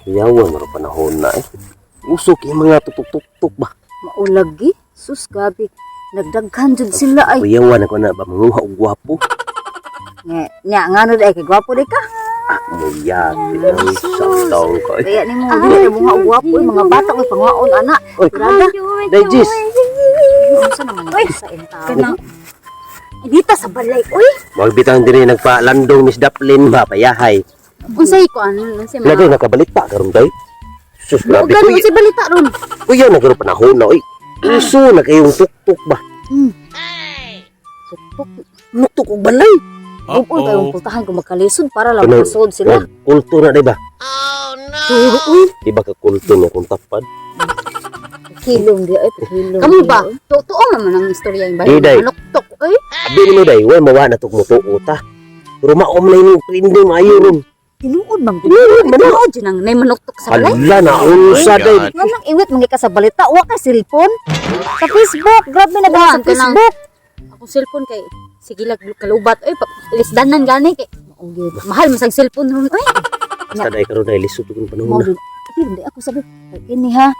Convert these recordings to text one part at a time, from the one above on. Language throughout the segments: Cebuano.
Kuyawan maro panahon na eh. Usok yung mga tutok-tuktok ba. Maulagi. Sus, gabi. Nagdaghan jud sila ay. Kuyawan ako na ba manguha og gwapo. Nga, nya ngano di ay kay gwapo di ka. Muyat ang sa taong ko. Eh. Kaya nimo dili na mga gwapo eh, mga bata oy pangaon ana. Oy, Grabe. Dai Jis. Unsa naman ni sa intao? Kana. Dita sa balay, oy. Wag bitang diri nagpalandong Miss Daplin ba payahay. Unsay ko ano, unsay Wala mga. day nakabalita karon day. Sus Mao grabe gani kuya. unsay balita ron. Kuya na karon panahon na oy. Uso na kayong tuktok ba. Tuktok. Nuktok og balay. Bukol kayong pultahan kung magkalisod para lang Kanang- makasod sila. Wag, Kulto na di ba? Turo oy. Di ba ka kulto niya kung tapad? Kilom di ay kilom. Kamo ba? Totoo man ang istorya yung Di, balay. day. Manuktok oy. Abi nimo day, way mawa na tog mutuo ta. Pero maom na ini trending maayo ron. Tinuod man gud. Tinuod man na. Tinuod jud ang nay manuktok sa balay. Hala na unsa day. Nga nang iwit mga ka sa balita, wa kay cellphone. Sa Facebook, grabe na ba sa Wa, kanang- Facebook. Akong cellphone kay sige lag kalubat oy, lisdanan gani kay Mao gyud. mahal man sang cellphone ron oy. Basta day karon day lisod kung panahon Mao na. gyud. Pero di ako sabi, kay kini ha.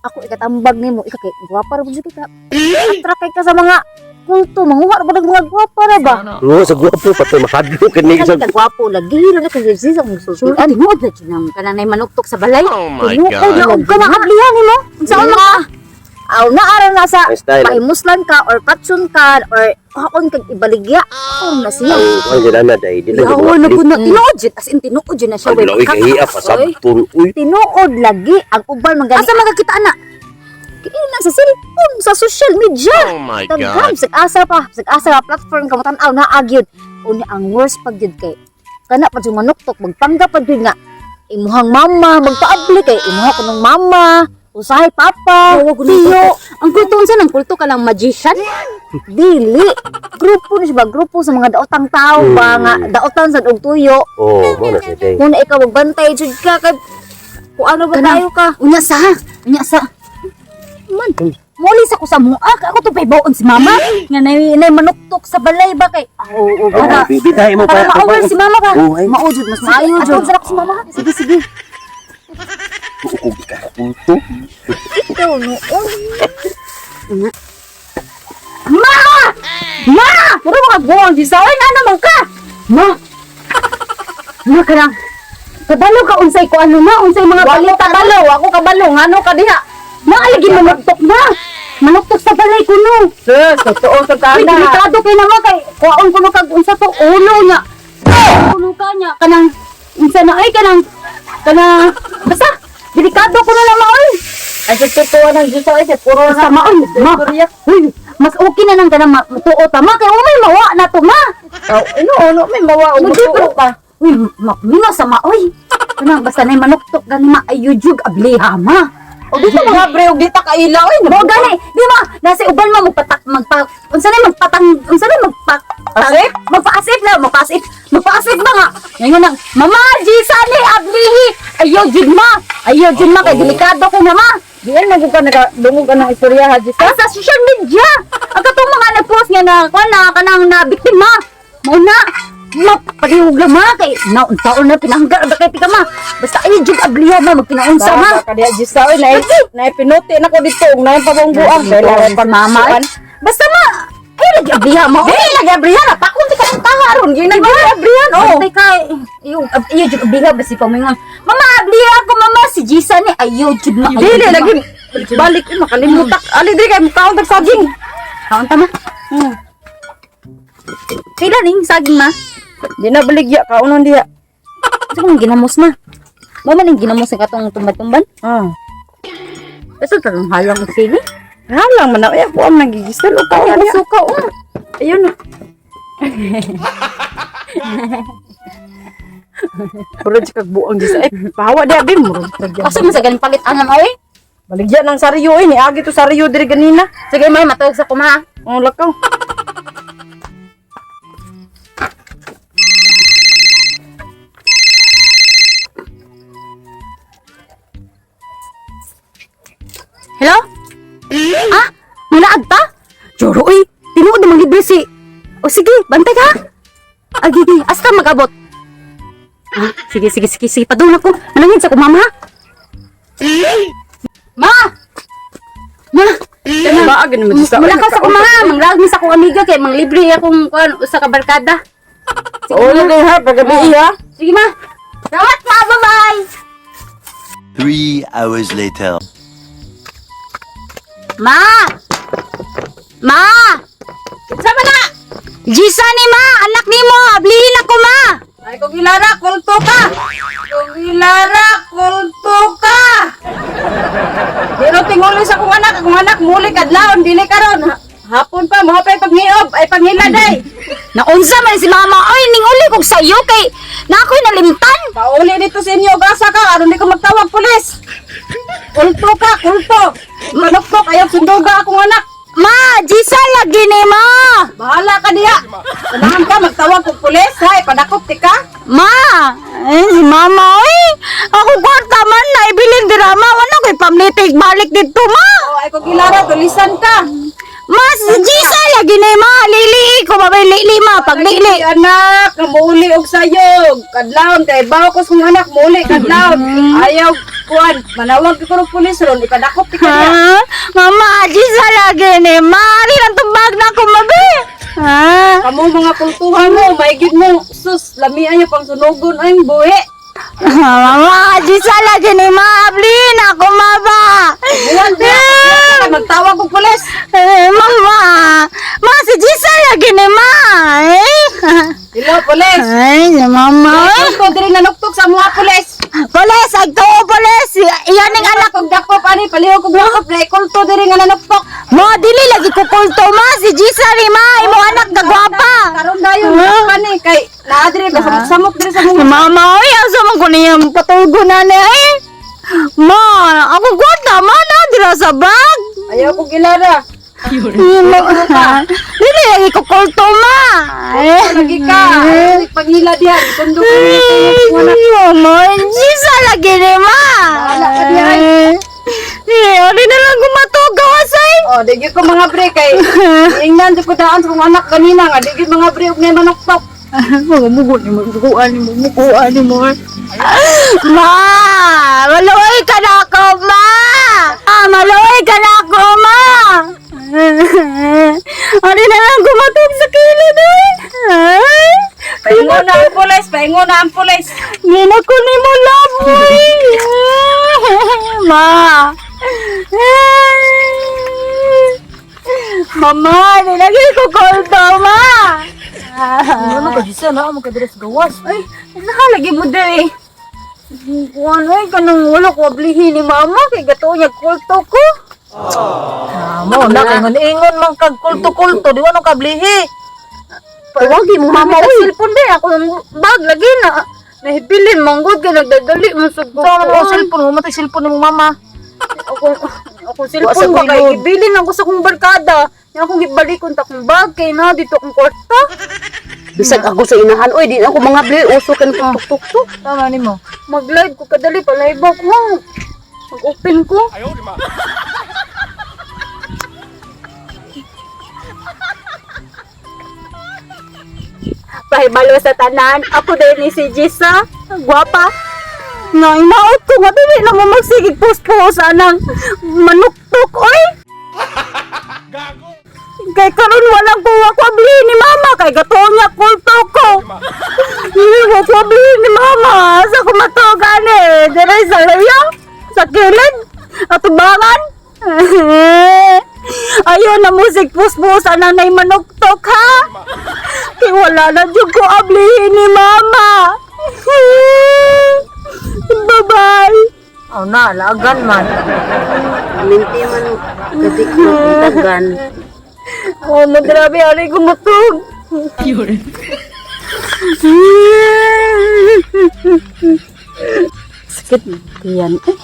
Ako ikatambag nimo, ika kay gwapa ra pud ka. Attract kay ka sa mga kulto, manguha ra pud ang mga gwapa ra ba? Ngo sa gwapo patay makadlo kini Kani sa ka gwapo lagi ra na kay sa mong Sure, sultian. tinuod na jud ang kanang nay manuktok sa balay. Oh my Tinuod God. na Og kana ablihan nimo. Unsa man ka? Aw na ara na sa Ang style. pahimuslan ka or patsun ka or kuhaon kag ibaligya. Ako na siya. Ang kuan jud ana day dili jud Yawa na pud na tinuod jud as in tinuod jud na siya. Ang lawi kay hiya pasabton uy. Tinuod lagi ang uban man gani. Asa magakita ana? Kini sa cellphone, sa social media. Oh my Daghan God. sa asa pa, sa asa pa platform ka tan-aw na agyud. Unya ang worst pag gyud kay kana pa jud manuktok magpanggap pa gyud nga imuhang mama magpaabli kay imuha kunong mama, usahay papa, Yawa, gud tiyo, Ang kulto unsa nang kulto ka lang magician? dili. Grupo ni siya ba? Grupo sa mga daotang tao ba nga daotan sa og tuyo. Oh, mo na siya day. Muna ikaw magbantay jud ka kay kung ano ba Kanang- tayo ka. Unya sa, unya sa. Man, muli sa ko sa mua, ako to paybaon si mama nga nay manuktok sa balay ba kay. Oo, oo, Oh, bibitahin mo Para pa. ma-aware si mama ba? Oh, ay. Mao jud mas maayo Ato jud. sa ako si mama. Sige sige. Tuog ka kulto. Ikaw noon. Ma! Ma! Puro mga buwang di sa na naman ka. Ma. Ma ka lang. Kabalo ka unsay ko ano na, unsay mga Wako balita. kabalo, ako kabalo, ngano ka diha? Ma, alagi manuktok na. Manuktok sa balay ko no. Sus, totoo sa Uy, kana. delikado kay naman kay kuwaon kuno kag unsa to ulo niya. Kuno ka niya kanang unsa na ay kanang kanang basta delikado kuno na maoy. Ay sa totoo ng Diyos ay sa puro Basta maoy. Ma. Istorya. Uy, mas okay na nang kanang matuo ta ma kay umay mawa na to ma. Oh, ano ano may mawa og Lagi, matuo pero- ka. Uy, makmina sa maoy. Kanang basta nay manuktok gani ma ayujug abliha ma. O di ta mga bre og di ta kaila oy. Mo gani, di ba? Nasa uban ma magpatak magpa unsa na magpatang unsa na magpa Asip? Magpaasip na, magpaasip. Magpaasip ba nga? Ngayon nang Mama Gisa ni ablihi. Ayo jud ma. Ayo jud ma kay delikado ko na ma. Di ay magud ka nagadungog anang istorya ha Diyos. Ay, sa social media. Ang katong mga nag-post nga na kuan na kanang na biktima. Mao na ma palihog lang ma kay na unsaon na pinangga ba kay tika ma. Basta ayo jud abliha ma magpinaunsa ma. Sa ka diha Diyos oy na na pinuti na ko dito og naay pabongbuang Kay mama. eh. Basta ma ay lagi abliha ma. Di lagi abrihan na pakon ti ka tanga ron gi nag abrihan oh. Bantay ka, yung, iyo jud abliha basi pa mo Mama, abliha ako, mama, si Gisa ni, ayo jud ma. ayo Dili jud ma. lagi balik eh, makalimutak. Ali diri kay mukaon tag saging. Kaon ta ma. Pila ning saging ma? Di na baligya kaonon diha. Sa kong ginamos ma. Mama ning ginamos sa katong tumban-tumban. Ah. Basta tarong halang og sili. Halang man na ay ako ang nagigisal og Ay, kaon. suka oh. Ayun na. Murag siya kag buang di sa eh. Pahawa di abi murag tagyan. Asa man sa galing palit anam ay? Baligya ng sariyo eh niagi to sariyo diri ganina. Sige may matawag sa kuma. Oh lakaw. Hello? Ah, manaag ta? Joro oy, tinuod namang libre si. O sige, bantay ka. Agi, gi, asta magabot. Ah, sige, sige, sige, sige, padung ako. Manangin sa kumama ha. Lagi naman sa Malakas ako, ma. Manglaag ni sa akong amiga kay manglibre akong kuan usa ka barkada. Pauli din ha, pagabi ha. Sige, ma. Salamat, ma. Bye-bye. 3 hours later. Ma! Ma! Sama na! Gisa ni ma! Anak ni mo! Ablihin ako, ma! Ay, kung ilara, kulto ka! Kung ilara, kulto ka! Pero tinguli sa kong anak, akong anak, muli kadlawon, dili karon. Hapon pa, mo pa pagngiob, ay panghiladay. Naunsa man si mama! Oy, ning uli kog sayo kay na ako'y nalimtan! Pauli dito sa inyo, gasa ka, aron di ko magtawag pulis. Kulto ka, kulto. Manuktok, ayaw sunduga akong anak. Ma! Gisa lagi ni ma! Bahala ka diya. Sanahan ka, magtawag kog pulis, ha, ipadakop ti ka. Ma! Eh, si mama, oy! Ako kwarta man na ibilin drama. Wala ko'y pamlitig balik dito, ma! O, ay kung ilara, tulisan ka. Ma, si Gisa lagi ni ma! Lili ko, mabay lili, ma! Paglili! Lagi, anak, nga muuli og sayog. Kadlawon kay bawo ko sa kong anak muuli kadlawon. Ayaw kuan, manawag ko og pulis ron ipadakop ti kanya. Ha? Mama, Gisa lagi ni ma! Ari lang tubag na ako, mabi! Ha? Kamo mga kultuhan mo, maigid mo. Sus, lamian niyo pang sunugon ay buhi. Mama, Gisa lagi ni ma! Ablin ako, mama! Buwan diya, magtawag og pulis. Eh, mama! Ma, si Gisa lagi ni ma! Eh? Hello, pulis. Ay, si mama! Ay, ko diri nanuktok sa mga pulis. Pulis! Ay, tuo, pulis! Iyan ang anak Anak kog dakop ani palihog kog dakop na kulto diri nga nanuktok. mo! Dili lagi kukulto, ma! Si Gisa ni ma! Imong anak gagwapa! Karon dayon pa ni kay naa diri kasamok-samok diri sa Si mga mama, oy! Asa man ko niyang patulgo na niya, eh! Ma, ako kwarta, ma! Na, dira sa bag! Ayaw kog ilara. Dili lagi kukulto, ma! Eh. Lagi ka. Ayaw paghila diha, isundo ko ni Ay, mama, Gisa lagi ni ma! Bahala ka diha, ay. Eh, ari na lang gumatugaw, asay! Oh, di gyud ko mga bre kay ingnan jud ko daan sa kong anak kanina nga di gyud mga bre og nay manuktok. Mga mugo ni mo, muguan ni mo, muguan ni mo. Ma! Maluoy ka na ako, ma! Ah, maluoy ka na ako, ma! Ari na lang gumatog sa kilid, eh! Ay! Paingon na ang pulis, paingon na ang pulis. Hindi na ko ni mo love, eh! Ma! Mama, nilagay ko kolto, ma! Ano ka gisa na mo ka diri sa gawas? Ay, nakalagi mo diri. Kuan ay kanang wala ko ablihin ni mama kay gato niya kulto ko. Mo na kay ingon man kag kulto-kulto di wa kablihi. Tawagi mo mama oy. Cellphone ba ako ang bag lagi na. Nahibilin manggod kay nagdadali mo sa Sa mo cellphone mo matay cellphone ni mong mama. Ako ako cellphone ba kay gibilin ako sa kong barkada. Nya akong gibalikon ta akong bag kay na dito akong kwarta. Bisag ako sa inahan oy, di na ako mga bre uso kan tuk tuk tuk. Tama nimo. Mag-live ko kadali pa live ako. Mag-open ko. Pahibalo sa tanan, ako din ni si Jisa. Gwapa. Nga, inaot ko nga, dili na mo magsigig post-post, anang manuktok, oy! Kay karon walang kuha ko ablihin ni mama, kay gato niya kulto ko. Hindi ko ko ablihin ni mama, sa kumatogan eh. Dire sa layo, sa kilid, atubangan. Ayun na musik puspos, anang nay manuktok ha. Kay wala na jud ko ablihin ni mama. Bye-bye. Aw na lagan man. Minti man gabi ko tagan. Oh, no, grabe, ari gumatog. Sakit tiyan eh.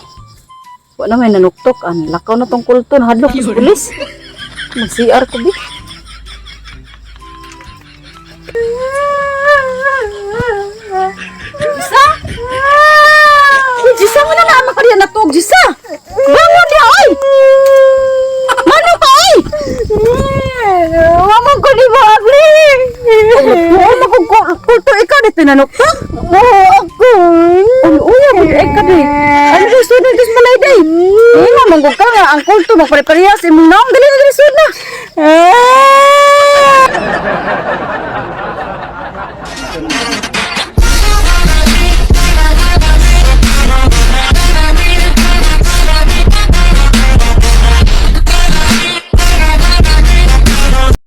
Wa na may nanuktok an lakaw na tong kulto nahadlok ko sa pulis. Mag CR ko bi. Gisa? Uy, Gisa mo na naman ka diyan natog, Gisa! Bangon niya, oy! Mano ka, oy! Wamang ko ni mo, abli. Oo, magkukulto ikaw dito nanuktok. Oo, ako. Uy, uy, uy, ay ka di. Ano di sunod dis malay day? Ingon, manggug ka nga, ang kulto, magpare-parehas, imong naong, dali na dali sunod.